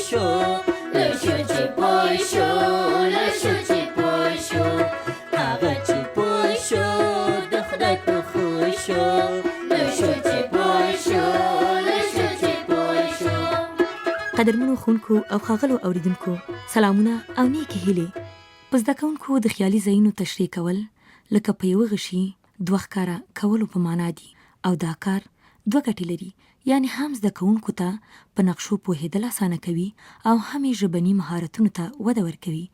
شو، لوی شو چې پوه شو، لوی شو چې پوه شو، هغه چې پوه شو د خدای په خوی شو، لوی شو چې پوه شو، لوی شو چې پوه شو. قدرمنو ښوونکو او ښاغلو اورېدونکو سلامونه او نېکې هیلې. په زده کوونکو د خیالي ځایونو تشریح کول لکه په یوه غشي دوه ښکاره کولو په مانا دي او دا کار دوه ګټې لري، یعنې هم زده کوونکو ته په نقشو پوهېدل اسانه کوي او هم یې ژبني مهارتونو ته وده ورکوي.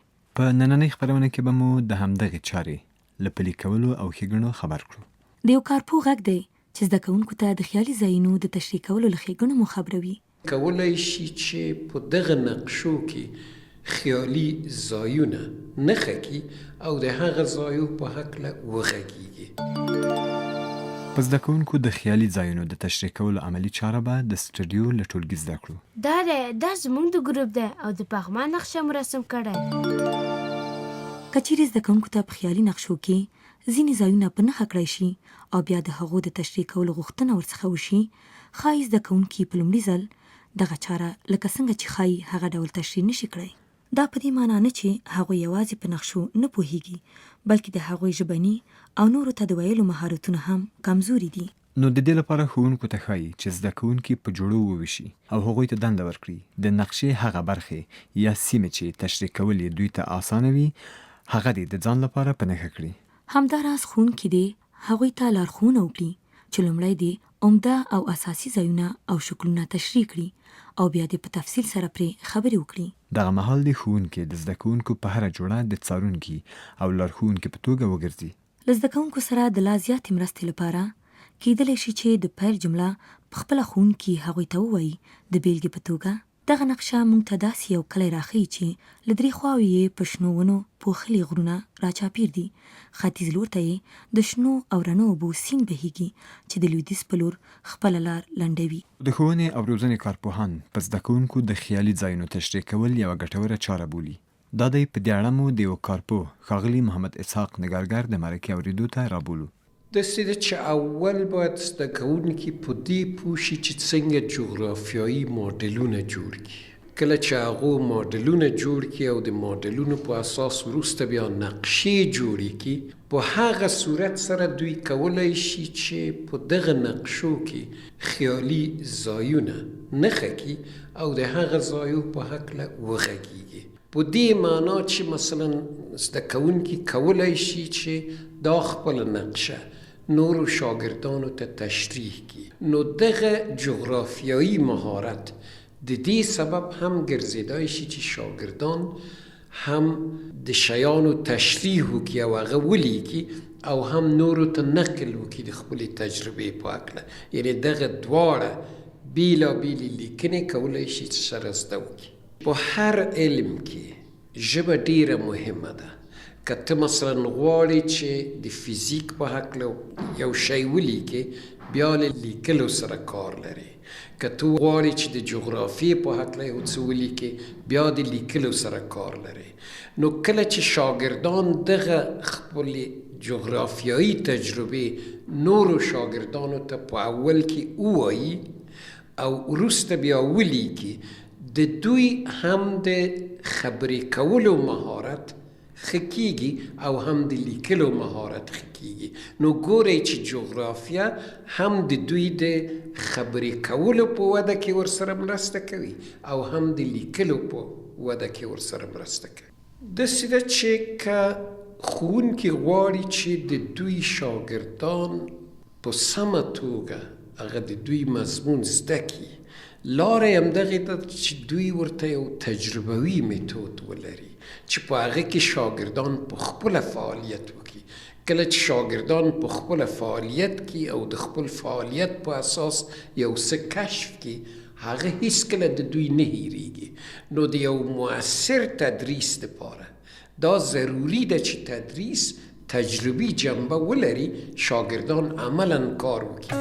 په نننۍ خپرونه کې به مو د همدغې چارې له پلي کولو او ښېګڼو خبر کړو. د یو کارپوه غږ دی چې زده کوونکو ته د خیالي ځایونو د تشریح کولو له ښېګڼو مو خبروي. کولای شي چې په دغه نقشو کې خیالي ځایونه نښه کړي او د هغه ځایو په هکله وغږیږي. په زده کوونکو د خیالي ځایونو د تشریح کولو عملي چاره به د سټډیو له ټولګي زده کړو. دا دی، دا زموږ د ګروپ دی او د پغمان نقشه مو رسم کړی. که چیرې زده کوونکو ته په خیالي نقشو کې ځینې ځایونه په نښه کړای شي او بیا د هغو د تشریح کولو غوښتنه ورڅخه وشي، ښايي زده کوونکي په لومړي ځل دغه چاره لکه څنګه چې ښايي هغه ډول تشریح نه شي کړای. دا په دې مانا نه چې هغوی یوازې په نقشو نه پوهېږي، بلکې د هغوی ژبني او نورو ته د ویلو مهارتونه هم کمزوري دي. نو د دې لپاره ښوونکو ته ښايي چې زده کوونکي په جوړو وویشي او هغوی ته دنده ورکړي د نقشې هغه برخې یا سیمې چې تشریح کول یې دوی ته اسانه وي هغه دې د ځان لپاره په نښه کړي. همداراز ښوونکي دې هغوی ته لارښوونه وکړي چې لومړی دې عمده او اساسي ځایونه او شکلونه تشریح کړي او بیا دې په تفصیل سره پرې خبرې وکړي. دغه مهال دې ښوونکي د زده کوونکو په هره جوړه د څارونکي او لارښوونکي په توګه وګرځي. له زده کوونکو سره د لا زیاتې مرستې لپاره، کیدلی شي چې د پیل جمله په خپله ښوونکي هغوی ته ووایي، د بیلګې په توګه، دغه نقشه موږ ته داسې یو کلی راښيي چې له درې خواوو یې په شنو ونو پوښلي غرونه راچاپېر دي، ختیځ لور ته یې د شنو او رڼو اوبو سیند بهیږي چې د لویدیځ په لور خپله لار لنډوي. د ښوونې او روزنې کارپوهان په زده کوونکو د خیالي ځایونو تشریح کول یوه ګټوره چاره بولي. دا دی په دې اړه مو د یوه کارپوه ښاغلي محمد اسحاق نګارګر د مرکې اورېدو ته رابولو. داسې ده چې اول باید زده کوونکي په دې پوه شي چې څنګه جغرافیایي ماډلونه جوړ کړي. کله چې هغو ماډلونه جوړ کړي او د ماډلونو په اساس وروسته بیا نقشې جوړې کړي، په هغه صورت سره دوی کولای شي چې په دغه نقشو کې خیالي ځایونه نښه کړي او د هغه ځایو په هکله وغږیږي. په دې معنا چې مثلا زده کوونکي کولای شي چې دا خپله نقشه نورو شاګردانو ته تشریح کړي، نو دغه جغرافیایي مهارت د دې سبب هم ګرځېدای شي چې شاګردان هم د شیانو تشریح وکړي او هغه ولیکي او هم نورو ته نقل وکړي د خپلې تجربې په هکله، یعنې دغه دواړه بېلابېلې لیکنې کولای شي چې سره زده وکړي. په هر علم کې ژبه ډېره مهمه ده. که ته مثلا غواړې چې د فزیک په هکله یو شی ولیکې، بیا له لیکلو سره کار لرې. که ته غواړې چې د جغرافیې په هکله یو څه ولیکې، بیا د لیکلو سره کار لرې. نو کله چې شاګردان دغه خپلې جغرافیایي تجربې نورو شاګردانو ته په اول کې ووایي او وروسته بیا ولیکي، د دوی هم د خبرې کولو مهارت ښه کیږي او هم د لیکلو مهارت ښه کیږي. نو ګورئ چې جغرافیه هم د دوی د خبرې کولو په وده کې ورسره مرسته کوي او هم د لیکلو په وده کې ورسره مرسته کوي. داسې ده چې که ښوونکي غواړي چې د دوی شاګردان په سمه توګه هغه د دوی مضمون زده کړي، لاره یې همدغې ده چې دوی ورته یو تجربوي میتود ولري چې په هغه کې شاګردان په خپله فعالیت وکړي. کله چې شاګردان په خپله فعالیت کړي او د خپل فعالیت په اساس یو څه کشف کړي، هغه هیڅکله د دوی نه هیریږي. نو د یو مؤثر تدریس لپاره دا ضروري ده چې تدریس تجربي جنبه ولري، شاګردان عملاً کار وکړي.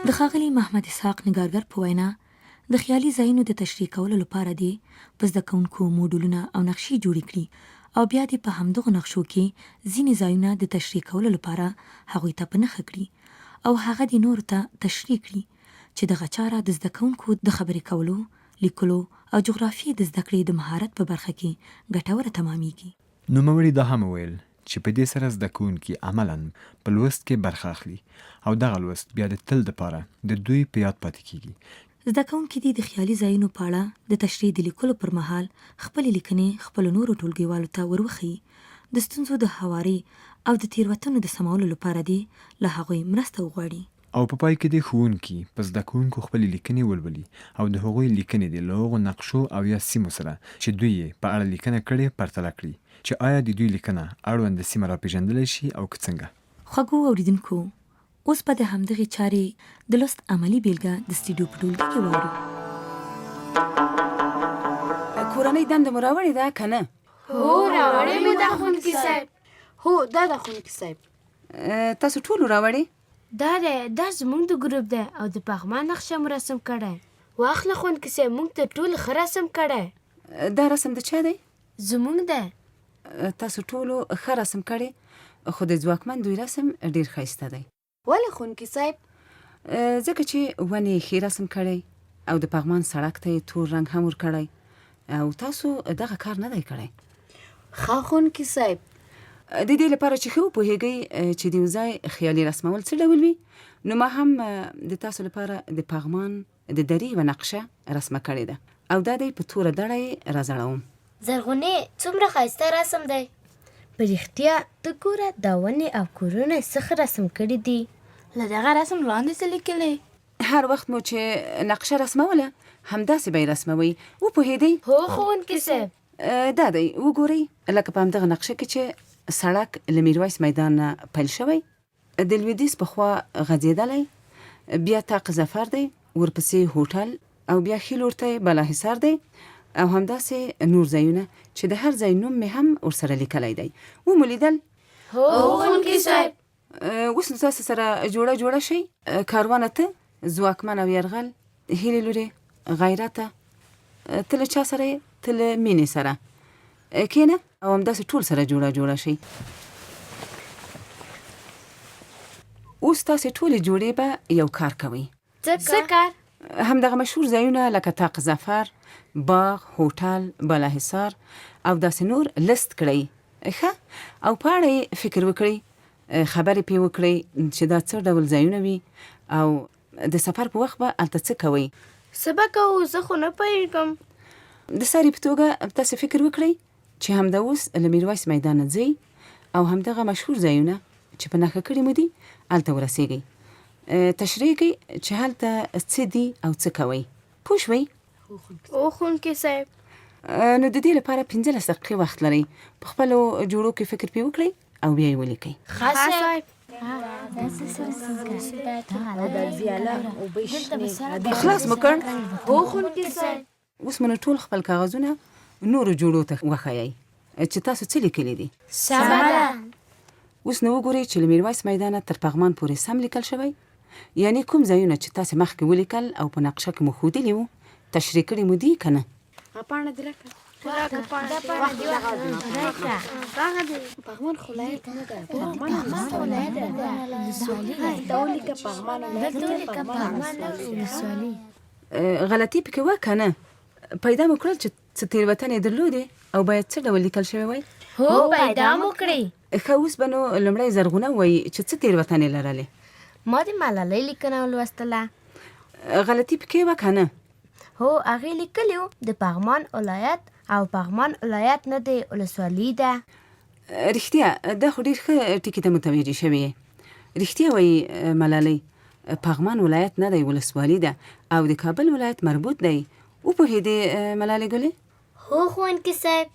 د ښاغلي محمد اسحاق نګارګر په وینا، د خیالي ځایونو د تشریح کولو لپاره دې په زده کوونکو موډولونه او نقشې جوړې کړي او بیا دې په همدغو نقشو کې ځینې ځایونه د تشریح کولو لپاره هغوی ته په نښه کړي او هغه دې نورو ته تشریح کړي چې دغه چاره د زده کوونکو د خبرې کولو، لیکلو او جغرافیې د زده کړې د مهارت په برخه کې ګټوره تمامېږي. نوموړي دا هم وویل چې په دې سره زده کوونکي عملاً په لوست کې برخه اخلي او دغه لوست بیا د تل دپاره د دوی په یاد پاتې کېږي. زده کوونکي دې د خیالي ځایونو په اړه د تشریح د لیکلو پر مهال خپلې لیکنې خپلو نورو ټولګیوالو ته ور وښيي، د ستونزو د هواري او د تېروتنو د سمولو لپاره دې له هغوی مرسته وغواړي. او په پای کې دې ښوونکي په زده کوونکو خپلې لیکنې ولولي او د هغوی لیکنې دې له هغو نقشو او یا سیمو سره چې دوی یې په اړه لیکنه کړې پرتله کړي چې آیا د دوی لیکنه اړونده سیمه راپېژندلی شي او که څنګه؟ خوږو اورېدونکو! اوس به د همدغې چارې د لوست عملي بېلګه د سټډیو په ټولګي کې واورو. کورنۍ دنده مو راوړې ده که نه؟ هو راوړې مو ده ښوونکي صاحب. هو دا ده ښوونکي صاحب. تاسو ټولو راوړې؟ دا دی دا زموږ د ګروپ دی او د پغمان نقشه مو رسم کړی. واخله ښوونکي صاحب موږ تر ټولو ښه رسم کړی. دا رسم د چا دی؟ زموږ دی. تاسو ټولو ښه رسم کړی خو د ځواکمن دوی رسم ډیر ښایسته دی. ولې ښوونکي صاحب؟ ځکه چې ونې یې ښې رسم کړی او د پغمان سړک ته یې تور رنګ هم ورکړی او تاسو دغه کار نه دی کړی. ښه ښوونکي صاحب. د دې لپاره چې ښه وپوهېږئ چې د یو ځای خیالي رسمول څه ډول وي نو ما هم د تاسو لپاره د پغمان د درې یوه نقشه رسمه کړې ده او دا دی په توره دړه یې راځړوم. زرغونې څومره ښایسته رسم دی. په رښتیا ته ګوره دا ونې او کورونه یې څه ښه رسم کړي دي. له دغه رسم لاندې څه لیکلي؟ هر وخت مو چې نقشه رسموله همداسې به یې رسموئ، وپوهېدئ؟ هو ښوونکي صاحب. دا دی وګورئ لکه په همدغه نقشه کې چې سړک له میرویس میدان نه پیل شوی، د لویدیځ په خوا غځېدلی، بیا طاق ظفر دی، ورپسې هوټل او بیا ښي لور ته یې بالاحصار دی او همداسې نور ځایونه چې د هر ځای نوم مې هم ورسره لیکلی دی. ومو لیدل؟ هو ښوونکي صاحب. اوس نو تاسو سره جوړه جوړه شئ. کاروانه ته، ځواکمن او یرغل، هیلې لورې، غیرته، ته له چا سره یې؟ ته له مینې سره. کښېنه او همداسې ټول سره جوړه جوړه شئ. اوس تاسې ټولې جوړې به یو کار کوئ. څه کار؟ همدغه مشهور ځایونه لکه طاق ظفر، باغ، هوټل، بالاحصار او داسې نور لست کړئ. ښه او په اړه یې فکر وکړئ، خبرې پرې وکړئ چې دا څه ډول ځایونه وي او د سفر په وخت به هلته څه کوئ. څه به کوو زه خو نه پوهېږم. د ساري په توګه تاسې فکر وکړئ چې همدا اوس له میرویس میدانه ځئ او همدغه مشهور ځایونه چې په نښه کړي مو دي هلته ورسېږئ. تشریح کړئ چې هلته څه دي او څه کوئ. پوه شوئ؟ هو ښوونکی صاحب. نو د دې لپاره 15 دقیقې وخت لرئ. په خپلو جوړو کې فکر پرې وکړئ او بیا یې ولیکئ. ښه صاحب. خلاص مو کړ؟ هو ښوونکی صاحب. اوس مو نو ټول خپل کاغذونه نورو جوړو ته وښایئ چې تاسو څه لیکلي دي. سمه ده. اوس نو وګورئ چې له میرویس میدانه تر پغمان پورې سم لیکل شوی، یعنې کوم ځایونه چې تاسې مخکې ولیکل او په نقشه کې مو ښودلي وو، تشریح کړي مو دي که نه؟ پاڼه دې راکړه. پغمان خو ولایت نه ده، پغمان ولسوالي ده. دلته ولیکه پغمان ولایت نه، پغمان ولسوالي. غلطي پکې وه که نه؟ پیدا مو کړل چې څه تېروتنې درلودې او باید څه ډول لیکل شوی وای؟ هو پیدا مو کړې. ښه اوس به نو لومړی زرغونه ووایي چې څه تېروتنې لرلې؟ ما د ملالۍ لیکنه ولوستله. غلطي پکې وه که نه؟ هو هغې لیکلي وو د پغمان ولایت او پغمان ولایت نه دی ولسوالي ده. رښتیا دا خو ډېر ښه ټکي ته متوجه شوې یې. رښتیا وایي ملالۍ، پغمان ولایت نه دی ولسوالي ده او د کابل ولایت مربوط دی. وپوهېدې ملالۍ ګلې؟ هو ښوونکي صاحب.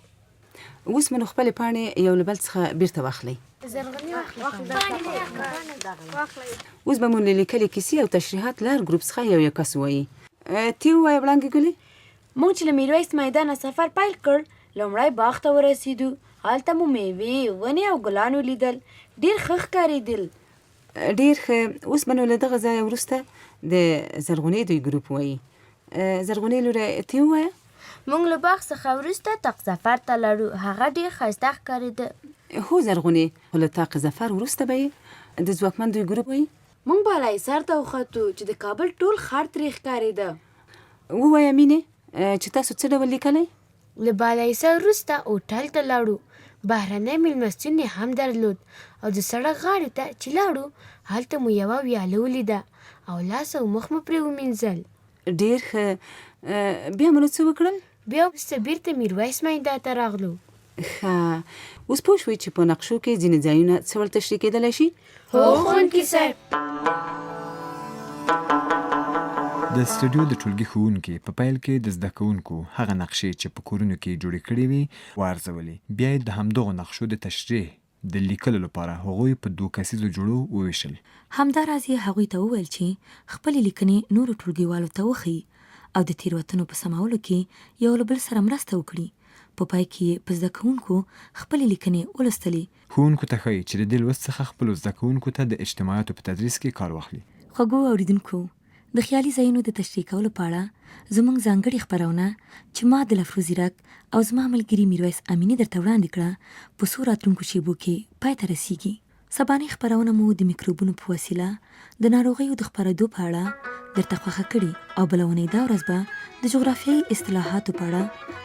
اوس مو نو خپلې پاڼې یو له بل څخه بیرته واخلئ. اوس به مو له لیکلې کیسې او تشریحات له هر ګروپ څخه یو یو کس ووایي. ته ووایه وړانګې ګلې. موږ چې له میرویس میدانه سفر پیل کړ، لومړی باغ ته ورسېدو. هلته مو مېوې، ونې او ګلان ولیدل. ډېر ښه ښکارېدل. ډېر ښه، اوس به نو له دغه ځایه وروسته د زرغونې دوی ګروپ وایي. زرغونې لورې ته ووایه. موږ له باغ څخه وروسته طاق ظفر ته لاړو، هغه ډېر ښایسته ښکارېده. هو زرغونې، خو له طاق ظفر وروسته به یې د ځواکمن دوی ګروپ وایي. موږ بالاحصار ته وختو چې د کابل ټول ښار ترې ښکارېده. ووایه مینې، چې تاسو څه ډول لیکلی؟ له بالاحصار وروسته هوټل ته لاړو، بهرنی مېلمستون یې هم درلود او د سړک غاړې ته چې لاړو، هلته مو یوه ویاله ولیده او لاس او مخ مو پرې ومینځل. ډېر ښه، بیا مو نو څه وکړل؟ بیا وروسته بېرته میرویس میدان ته راغلو. ښه، اوس پوه شوئ چې په نقشو کې ځینې ځایونه څه ډول تشریح کېدلی شي؟ هو ښوونکي صاحب. د سټډیو د ټولګي ښوونکي په پیل کې د زده کوونکو هغه نقشې چې په کورونو کې یې جوړې کړې وې وارزولې، بیا یې د همدغو نقشو د تشریح د لیکلو لپاره هغوی په دوو کسیزو جوړو وویشل. همداراز یې هغوی ته وویل چې خپلې لیکنې نورو ټولګیوالو ته وښيي او د تېروتنو په سمولو کې یو له بل سره مرسته وکړي. په پای کې یې په زده کوونکو خپلې لیکنې ولوستلې. ښوونکو ته ښايي چې د دې لوست څخه خپلو زده کوونکو ته د اجتماعیاتو په تدریس کې کار واخلي. خوږو اورېدونکو! د خیالي ځایونو د تشریح کولو په اړه زموږ ځانګړې خپرونه چې ما دلافروز ځیرک او زما ملګري میرویس امیني درته وړاندې کړه په څو راتلونکو شېبو کې پای ته رسېږي. سبانۍ خپرونه مو د میکروبونو په وسیله د ناروغیو د خپرېدو په اړه درته خوښه کړې او بله اونۍ دا ورځ به د جغرافیایي اصطلاحاتو په اړه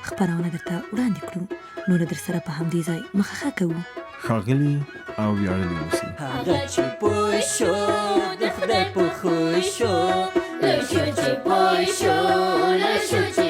خپرونه درته وړاندې کړو. نوره درسره په همدې ځای مخه ښه کوو. ښاغلي او ویاړلي اوسئ. هغه چې پوه شو د خدای په خوی شو، نه شو چې پوه شو، نه شو چې.